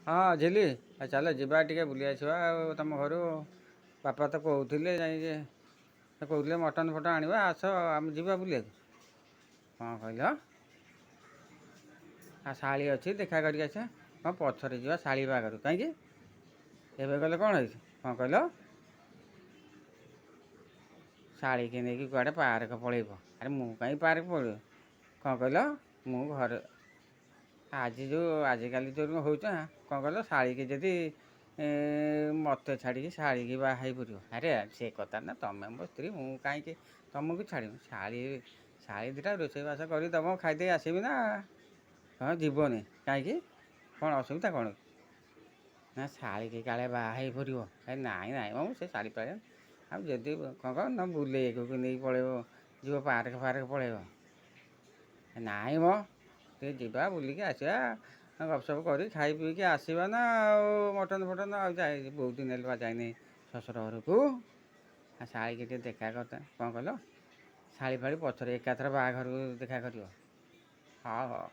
ହଁ ଝିଲି, ଆଉ ଚାଲ ଯିବା ଟିକେ ବୁଲି ଆସିବା ଆଉ ତମ ଘରୁ। ବାପା ତ କହୁଥିଲେ ଯାଇକି, କହୁଥିଲେ ମଟନ୍ ଫଟନ୍ ଆଣିବା, ଆସ ଆମେ ଯିବା ବୁଲିବାକୁ। କ'ଣ କହିଲ? ଆଉ ଶାଳୀ ଅଛି, ଦେଖା କରିକି ଆସିବା। ହଁ, ପଛରେ ଯିବା ଶାଳୀ ବାହାଘରକୁ, କାହିଁକି ଏବେ ଗଲେ କ'ଣ ହେଇଛି? କ'ଣ କହିଲ? ଶାଳୀକି ନେଇକି କୁଆଡ଼େ ପାର୍କ ପଳେଇବ? ଆରେ ମୁଁ କାହିଁ ପାର୍କ ପଳେଇବ? କ'ଣ କହିଲ? ମୁଁ ଘରେ ଆଜି ଯେଉଁ ଆଜିକାଲି ଯେଉଁ ହେଉଛି, କ'ଣ କହିଲ? ଶାଳୀକି ଯଦି ମୋତେ ଛାଡ଼ିକି ଶାଳୀକି ବାହା ହେଇପାରିବ? ଆରେ ସେ କଥା ନା, ତୁମେ ମୋ ସ୍ତ୍ରୀ, ମୁଁ କାହିଁକି ତୁମକୁ ଛାଡ଼ିବି? ଶାଳୀ ଶାଳୀ ଦୁଇଟା ରୋଷେଇବାସ କରି ଦେବ, ଖାଇଦେଇ ଆସିବି ନା। ହଁ, ଯିବନି କାହିଁକି? କ'ଣ ଅସୁବିଧା କ'ଣ? ନା, ଶାଳୀକି କାଳେ ବାହା ହେଇପାରିବ? ଏ ନାଇଁ ନାଇଁ ମ, ସେ ଶାଳୀ ପାଳି ଆଉ ଯଦି କ'ଣ କହ ନା ବୁଲେଇବାକୁ ନେଇକି ପଳେଇବ, ଯିବ ପାର୍କ ଫାର୍କ ପଳେଇବ। ନାଇଁ ମ, ଟିକେ ଯିବା ବୁଲିକି ଆସିବା, ଗପସପ କରି ଖାଇ ପିଇକି ଆସିବା ନା। ଆଉ ମଟନ୍ ଫଟନ୍ ଆଉ ଯାଇ ବହୁତ ଦିନ ହେଲା ଯାଇନି ଶ୍ୱଶୁର ଘରକୁ। ଆଉ ଶାଳୀକି ଟିକେ ଦେଖା କଥା। କ'ଣ କହିଲ? ଶାଳୀ ଫାଳୀ ପଛରେ, ଏକାଥରେ ବାହାଘରକୁ ଦେଖା କରିବ। ହଉ ହଉ।